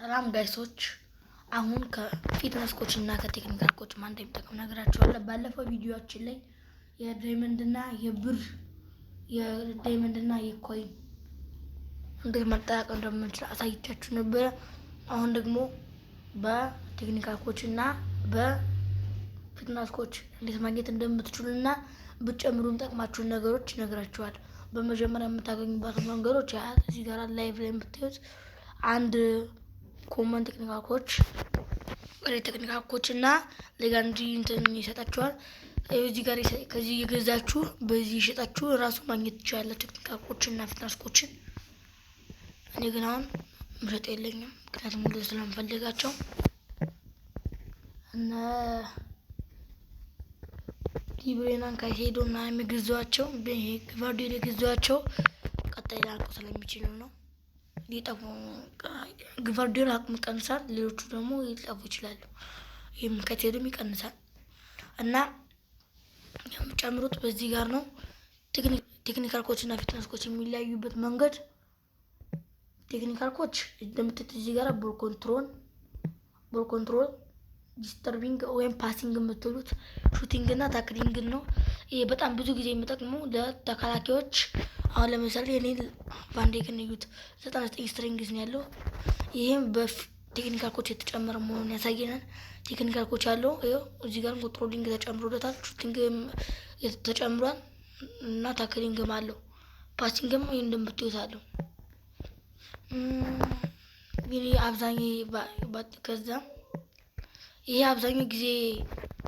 ሰላም guys ኦች፣ አሁን ከ fitness coach እና ከ technical coach ማን እንደሚጠቅም ነግራችኋለሁ። ባለፈው ቪዲዮችን ላይ የ diamond ና የብር፣ የ diamond ና የ coin እንዴት ማጠራቀም እንደምንችል አሳይቻችሁ ነበረ። አሁን ደግሞ በ technical coach እና በ fitness coach እንዴት ማግኘት እንደምትችሉ እና ብትጨምሩ የሚጠቅማችሁን ነገሮች ይነግራችኋል። በመጀመሪያ የምታገኙባት መንገዶች እዚህ ጋር live ላይ የምታዩት አንድ common technical coach፣ technical coach እና legendary እንትን ይሰጣችኋል። እዚህ ጋር ከዚህ እየገዛችሁ በዚህ ይሸጣችሁ ራሱ ማግኘት ትችላላችሁ፣ technical coach እና fitness coach ን። እኔ ግን አሁን ምሸጥ የለኝም፣ ምክንያቱም ሁሉ ስለምፈልጋቸው። እነ ዲብሬናን ካይሴዶ ምናምን የገዛኋቸው፣ ግቫርዲዮል የገዛኋቸው ቀጣይ ሊያልቁ ስለሚችሉ ነው። ሊጠፉ፣ ግቫርዲዮል አቅሙ ይቀንሳል፣ ሌሎቹ ደግሞ ሊጠፉ ይችላሉ። ይህም ካይሴዶም ይቀንሳል እና የምጨምሩት በዚህ ጋር ነው። Technical coach እና fitness coach የሚለያዩበት መንገድ፣ technical coach እንደምታዩት እዚህ ጋር ball control፣ distributing ወይም passing የምትሉት፣ shooting እና tackling ነው። ይሄ በጣም ብዙ ጊዜ የሚጠቅመው ለተከላካዮች። አሁን ለምሳሌ የኔ ቫንዴክን እዩት፣ 99 strength ነው ያለው። ይህም በ technical coach የተጨመረ መሆኑን ያሳየናል። Technical coach አለው። ይኸው እዚህ ጋር controlling ተጨምሮለታል፣ shooting ተጨምሯል እና tackling ም አለው። Passing ም ይህ እንደምታዩት አለው። አብዛኛው ከዛ ይሄ አብዛኛው ጊዜ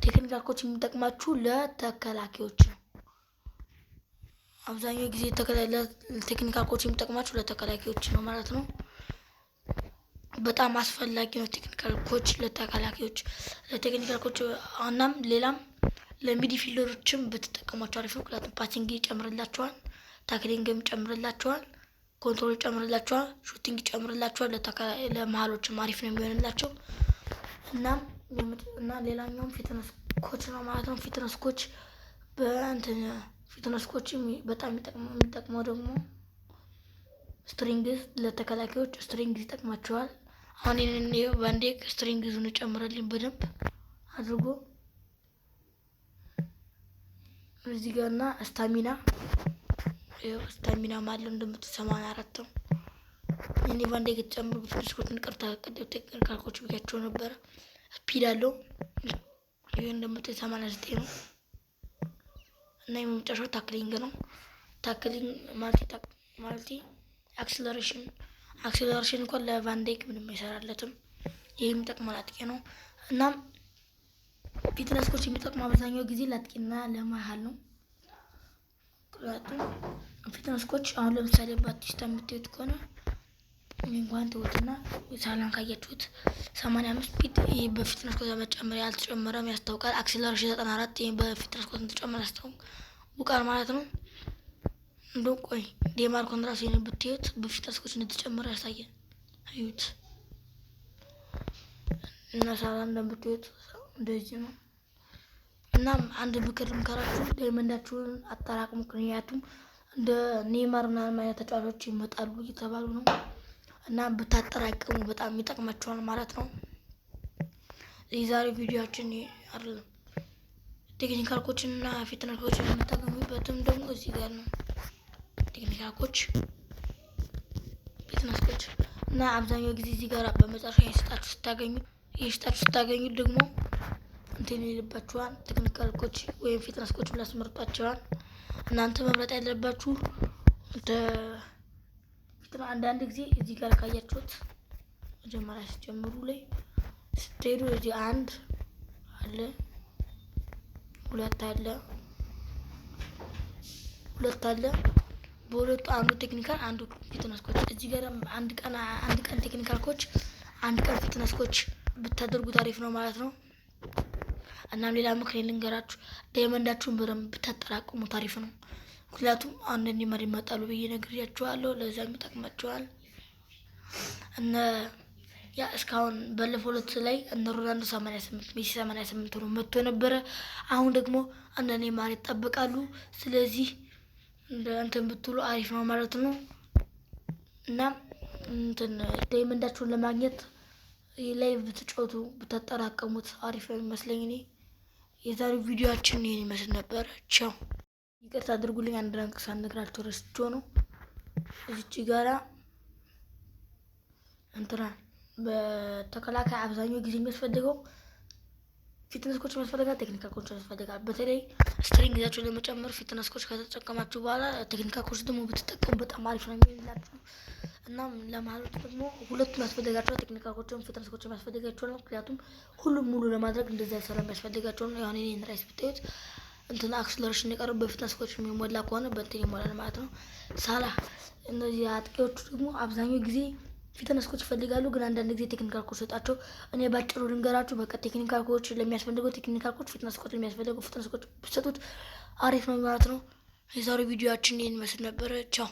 technical coach የሚጠቅማችሁ ለተከላካዮች ነው። አብዛኛው ጊዜ technical coach የሚጠቅማችሁ ለተከላካዮች ነው ማለት ነው። በጣም አስፈላጊ ነው technical coach ለተከላካዮች። ለ technical coach እናም ሌላም ለ midfielder ኦችም ብትጠቀሟቸው አሪፍ ነው። ምክንያቱም passing ይጨምርላቸዋል፣ tackling ም ይጨምርላቸዋል፣ control ይጨምርላቸዋል፣ shooting ይጨምርላቸዋል። ለመሀሎችም አሪፍ ነው የሚሆንላቸው። እናም እና ሌላኛውም fitness coach ነው ማለት ነው። Fitness coach በእንትን fitness coach በጣም የሚጠቅመው ደግሞ strength፣ ለተከላካዮች strength ይጠቅማቸዋል። አሁን ይህንን ቫንዴክ strength ኡን ጨምረልኝ በደንብ አድርጎ እዚህ ጋር እና stamina አለው እንደምትሰማን 84 ነው። እኔ ቫንዴክ የተጨምሩ fitness coach፣ ይቅርታ፣ technical coach ብያቸው ነበረ። Speed አለው፣ ይህ እንደምታዩት 89 ነው። እና የመጨረሻው tackling ነው። Tackling ማለት acceleration። Acceleration እንኳን ለቫንዴክ ምንም አይሰራለትም። ይህ የሚጠቅመው ለአጥቂ ነው። እናም fitness coach የሚጠቅመው አብዛኛው ጊዜ ለአጥቂና ለመሀል ነው። ምክንያቱም fitness coach አሁን ለምሳሌ ባቲስታ የምታዩት ከሆነ፣ እንኳን ተውትና ሳላን ካያችሁት 85 speed፣ ይህ በ fitness coach መጨመር ያልተጨመረም ያስታውቃል። Acceleration 94፣ ይህ በ fitness coach ተጨመረ ያስታውቃል ማለት ነው። እንደው ቆይ ዴማርኮን ራሱ ይሄን ብታዩት በ fitness coach እንደተጨመረ ያሳያል። አዩት እና ሳላ እንደምታዩት እንደዚህ ነው። እናም አንድ ምክር ልምከራችሁ፣ diamond ኣችሁን አጠራቅሙ። ምክንያቱም እንደ ኔይማር ምናምን አይነት ተጫዋቾች ይመጣሉ እየተባሉ ነው እና ብታጠራቅሙ በጣም ይጠቅማችኋል ማለት ነው። የዛሬ ቪዲዮችን አይደለም፣ technical coach እና fitness coach የምታገኙበትም ደግሞ እዚህ ጋር ነው። Technical coach፣ fitness coach እና አብዛኛው ጊዜ እዚህ ጋር በመጨረሻ የሽጣችሁ ስታገኙት ደግሞ እንትን ይልባችኋል። Technical coach ወይም fitness coach ብላ ያስመርጧቸዋል። እናንተ መምረጥ ያለባችሁ አንዳንድ ጊዜ እዚህ ጋር ካያችሁት መጀመሪያ ሲጀምሩ ላይ ስትሄዱ እዚህ አንድ አለ፣ ሁለት አለ፣ ሁለት አለ። በሁለቱ አንዱ technical አንዱ fitness coach። እዚህ ጋር አንድ ቀን አንድ ቀን technical coach፣ አንድ ቀን fitness coach ብታደርጉት አሪፍ ነው ማለት ነው። እናም ሌላ ምክር ልንገራችሁ፣ diamond ኣችሁን በደንብ ብታጠራቅሙት አሪፍ ነው። ምክንያቱም አንድ ኔይማር ይመጣሉ ብዬ ነግሬያችኋለሁ። ለዛም ይጠቅማችኋል። እነ ያ እስካሁን ባለፈው ሁለት ላይ እነ ሮናልዶ 88፣ ሜሲ 88 ሆኖ መጥቶ ነበረ። አሁን ደግሞ እነ ኔይማር ይጠበቃሉ። ስለዚህ እንደ እንትን ብትሉ አሪፍ ነው ማለት ነው። እና እንትን diamond ኣችሁን ለማግኘት ላይ ብትጫወቱ ብታጠራቀሙት አሪፍ ነው የሚመስለኝ እኔ። የዛሬው ቪዲዮአችን ይህን ይመስል ነበር። ቻው። ይቅርታ አድርጉልኝ፣ አንድ rank ሳልነግራችሁ ረስቼው ነው። እዚች ጋራ እንትና በተከላካይ አብዛኛው ጊዜ የሚያስፈልገው fitness coach ያስፈልጋል፣ technical coach ያስፈልጋል። በተለይ strength ኣችሁን ለመጨመር fitness coach ከተጠቀማችሁ በኋላ technical coach ደግሞ ብትጠቀሙ በጣም አሪፍ ነው የሚላችሁ። እናም ለመሀሎች ደግሞ ሁለቱም ያስፈልጋቸዋል። Technical coach ም fitness coach ም ያስፈልጋቸዋል። ምክንያቱም ሁሉም ሙሉ ለማድረግ እንደዚያ ስለሚያስፈልጋቸው ነው። የሆነ እኔን ራይስ ብታዩት እንትን acceleration የቀረው በ fitness coach የሚሞላ ከሆነ በእንትን ይሞላል ማለት ነው። ሳላ እነዚህ አጥቂዎቹ ደግሞ አብዛኛው ጊዜ fitness coach ይፈልጋሉ፣ ግን አንዳንድ ጊዜ technical coach ሰጣቸው። እኔ ባጭሩ ልንገራችሁ፣ በቃ technical coach ለሚያስፈልገው technical coach፣ fitness coach ለሚያስፈልገው fitness coach ብትሰጡት አሪፍ ነው ማለት ነው። የዛሬው ቪዲዮአችን ይህን ይመስል ነበረ። ቻው።